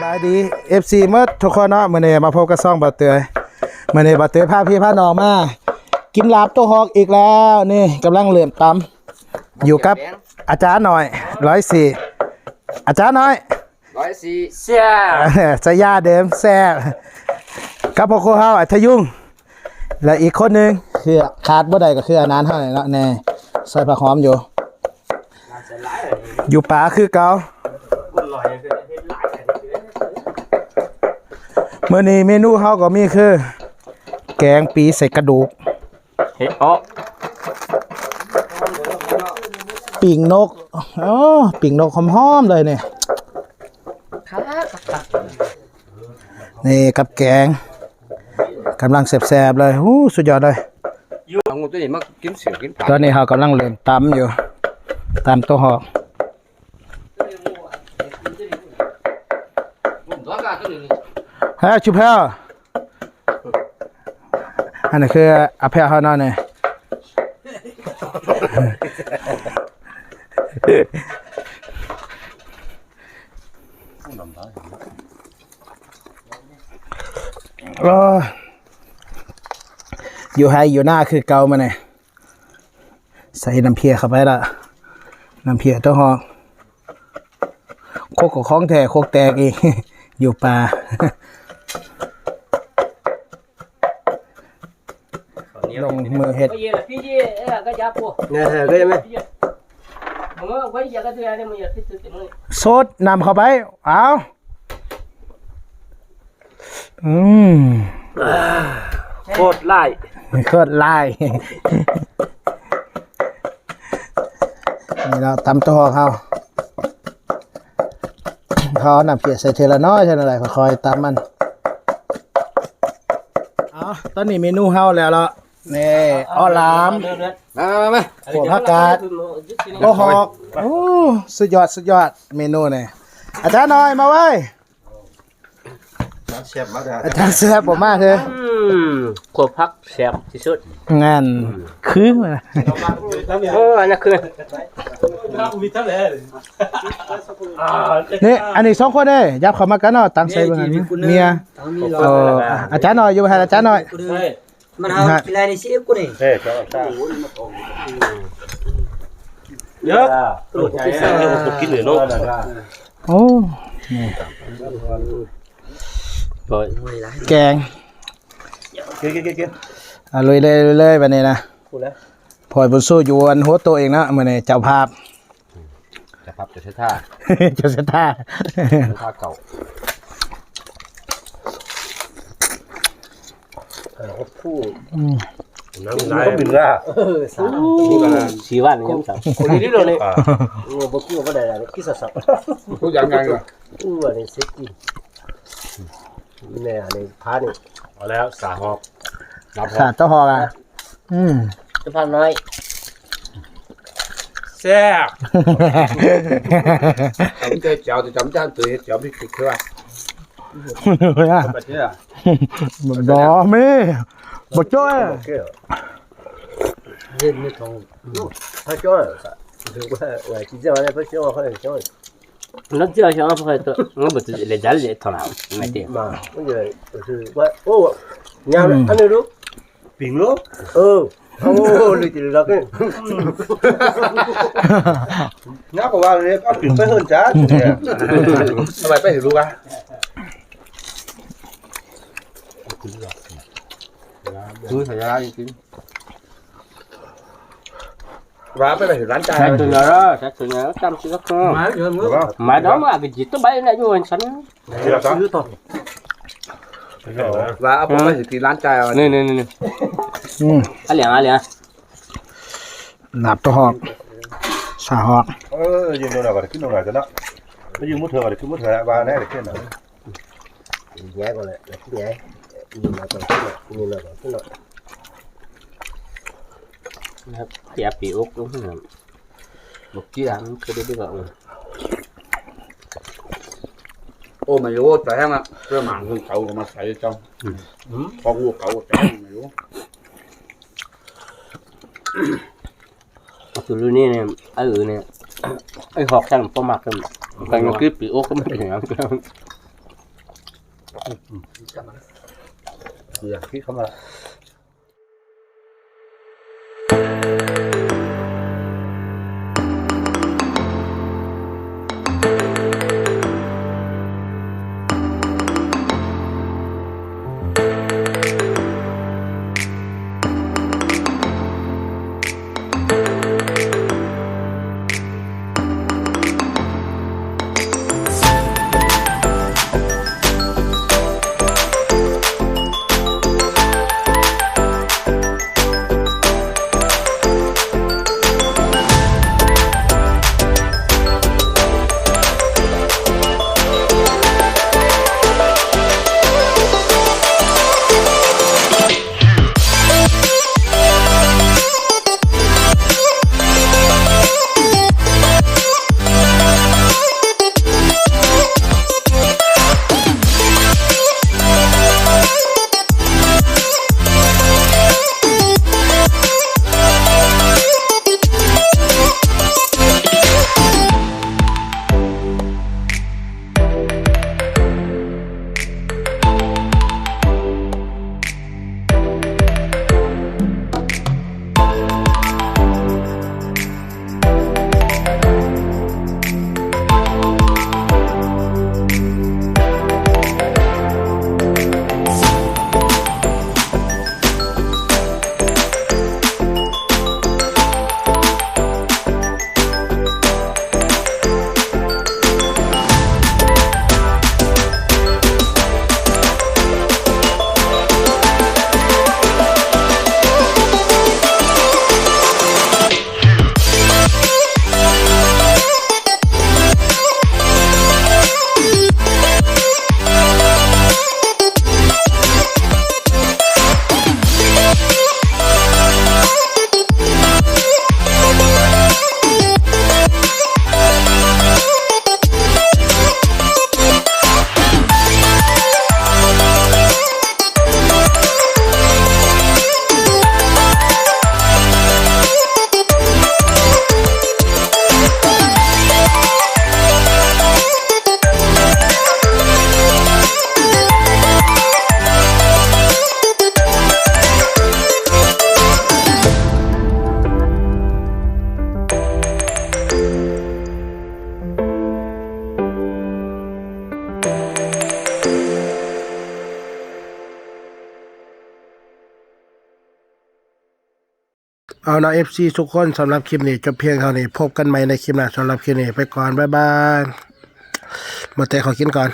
ສະບາຍດີ ເອັຟຊີ ໝົດທຸກຄົນເນາະ ມື້ນີ້ມາພົບກັບຊ່ອງບ່າວເຕີຍ ມື້ນີ້ບ່າວເຕີຍພາພີ່ພານ້ອງມາກິນລາບໂຕຮອກອີກແລ້ວ ນີ້ກຳລັງເລີ່ມຕຳ ຢູ່ກັບອາຈານນ້ອຍ ຮ້ອຍສີ່ ອາຈານນ້ອຍ ຮ້ອຍສີ່ ແຊບ ສາຍາເດີມ ແຊບ ກັບພໍ່ຄົວເຮົາ ອາຈານຍຸງ ແລະ ອີກຄົນໜຶ່ງ ຄືຂາດບໍ່ໄດ້ກໍຄືອານານເຮົານີ້ເນາະ ແນ່ ໃສ່ຜັກຫອມຢູ່ ຢູ່ປ່າຄືເກົ່າ ມື້ນີ້ເມນູເຮົາກໍມີຄື ແກງປີໃສ່ກະດູກ ເຮັດເອາະ ປີ້ງນົກ ໂອ້ ປີ້ງນົກຫອມໆເລີຍນີ້ ນີ້ກັບແກງ ກຳລັງແຊບໆເລີຍ ໂອ້ ສຸດຍອດເລີຍ ຢູ່ ເອົາງູໂຕນີ້ມາກິນເສືອກິນປາ ຕອນນີ້ເຮົາກຳລັງເລີ່ມຕຳຢູ່ ຕຳໂຕຮອກ ເຮີຍ ຊຸແພວ ອັນນີ້ຄືອາແພວເຮົາເນາະນີ້ ໂອ້ຍ ຢູ່ໄຮ່ຢູ່ນາຄືເກົ່າມື້ນີ້ ໃສ່ນ້ຳເພຍເຂົ້າໄປລະ ນ້ຳເພຍໂຕຮອກ ຄົກກໍຂອງແທ້ ຄົກແຕກອີກ ຢູ່ປ່າ ລົງມືເຮັດ ສົດນ້ຳເຂົ້າໄປ ເອົາ ອືມ ໂຄດຫຼາຍ ໂຄດຫຼາຍ ນີ້ເນາະ ຕຳໂຕຮອກເຮົາ ເຮົາເອົານ້ຳເພຍໃສ່ເທື່ອລະນ້ອຍເທົ່ານັ້ນແຫຼະ ຄ່ອຍໆຕຳມັນ ເອົາ ຕອນນີ້ເມນູເຮົາແລ້ວເນາະ ນີ້ ເອົາຫຼາມ ມາ ມາ ມາ ຂົ້ວຜັກກາດ ໂຕຮອກ ໂອ້ ສຸດຍອດ ສຸດຍອດ ເມນູນີ້ ອາຈານນ້ອຍ ມາເວີຍ ແຊບມາກເດີ ອາຈານແຊບບໍ່ມາເດີ ອືມ ຂົ້ວຜັກແຊບທີ່ສຸດ ງານ ອືມ ຄື ໂອ້ ອັນນັ້ນຄື ນີ້ ອັນນີ້ສອງຄົນເດ້ ຍັບເຂົ້າມາກັນເນາະ ຕັ້ງໃສ່ເບິ່ງ ເມຍ ເອີ ອາຈານນ້ອຍ ຢູ່ໃຫ້ອາຈານນ້ອຍ ມັນຫາກິນໄດ້ນີ້ຊິເອັບກູນີ້ ເອີ ເອີ ກິນເລີຍເນາະ ໂອ້ ນີ້ ແກງ ກິນໆໆ ອ່ະ ລຸຍເລີຍ ລຸຍເລີຍ ບັດນີ້ນະ ຜູ້ໃດ ພໍ່ບຸນຊູຢູ່ອັນຫົວໂຕະເອງນະ ມື້ນີ້ເຈົ້າພາບ ເຈົ້າພາບ ເຈົ້າຊະຕາ ເຈົ້າຊະຕາ ເຈົ້າຊະຕາເກົ່າ ເອີ ຜູ້ ອືມ ນັ່ງໄດ້ ເຂົາບິນລາ ເອີ ສາມ ສີ່ວັນຍັງສາມ ຄົນນີ້ໂລດນີ້ ອ່າ ໂອ້ ບໍ່ກິນບໍ່ໄດ້ລະ ກິນຊະຊະ ຜູ້ຢ່າງງ່າຍ ອູ້ ອັນນີ້ເຊັກຊີ້ ແນ່ ອັນນີ້ພານີ້ ເອົາແລ້ວ ສາຮອກ ຂາດເຈົ້າຮອກອ່ະ ອືມ ສະພາບນ້ອຍ ແຊບ ຈຳເຈົ້າ ຈຳຈານ ຕົວເຮັດ ຈຳພິກເຄືອ ບໍ່ມີ ບໍ່ຈ້ອຍ ເຫັນໃນທ້ອງ ພະຈ້ອຍ ຄືວ່າ ວ່າຊິເຈົ້າ ພະຈ້ອຍ ເຂົາເຈົ້າ ມັນເຈົ້າ ເຈົ້າ ເຂົາເຈົ້າ ມັນບໍ່ໄດ້ຈັດເລີຍເທົ່ານັ້ນ ແມ່ນຕິ ມາ ມັນເຈົ້າ ຄືວ່າ ໂອ້ ຍາມ ອືມ ອັນນີ້ດູ ປິງໂລ ເອີ ໂອ້ ລືມກິນແລ້ວນີ້ ຍາກກວ່າວ່າເລີຍ ເອົາປິງໄປເຮືອນຈ້າ ເອົາໄປ ໄປໃຫ້ລູກອ່ະ ຄືໃຫ້ຍາຍກິນ ວ່າໄປໄປເຮັດຮ້ານຈ່າຍ ແຊກຕົວເດີ ແຊກຕົວເດີ ຕຳຊິກັບ ມາເດີ ມາດອກມາ ກະຈິດຕົວໃບນະ ຢູ່ຫັ້ນຊັ້ນ ຊື້ຕໍ່ ວ່າເອົາໄປເຮັດທີ່ຮ້ານຈ່າຍ ນີ້ໆໆ ອືມ ອາຫຼຽງ ອາຫຼຽງ ໜາບໂຕຮອກ ສາຮອກ ເອີ ຢືນໂດນແລ້ວກໍໄດ້ຂຶ້ນໂດນແລ້ວເນາະ ໄປຢືນໝົດເທື່ອກໍໄດ້ຂຶ້ນໝົດເທື່ອ ວ່າແນ່ໄດ້ຂຶ້ນ ແຍກກໍແຫຼະ ແຍກ ນີ້ລະຕ້ອງຂຶ້ນເນາະ ນີ້ລະຕ້ອງຂຶ້ນເນາະ ແຍກປີອົກລົງ ບໍ່ກີ້ ມັນຄືໄດ້ດີກວ່າ ໂອ້ ມາຢູ່ ໃຈແຮງອະ ເພື່ອໝາງເຂົາກໍມາໃສ່ເຈົ້າ ອືມ ຂອງເຂົາໃຈແຮງມາຢູ່ ຄືລຸ້ນນີ້ນີ້ ເອີ ນີ້ ໄອ້ຮອກຊັ້ນບໍ່ມັກກັນ ກັນຄືປີອົກກໍບໍ່ເປັນຫຍັງ ເອີ ເກືອ ພິກເຂົ້າມາ. ເອົາເນາະ ເອັຟຊີ ທຸກຄົນ, ສຳລັບຄລິບນີ້ຈົບພຽງເທົ່ານີ້. ພົບກັນໃໝ່ໃນຄລິບໜ້າ. ສຳລັບຄລິບນີ້ໄປກ່ອນ. ບາຍບາຍ. ມາແຕ່ຂໍກິນກ່ອນ.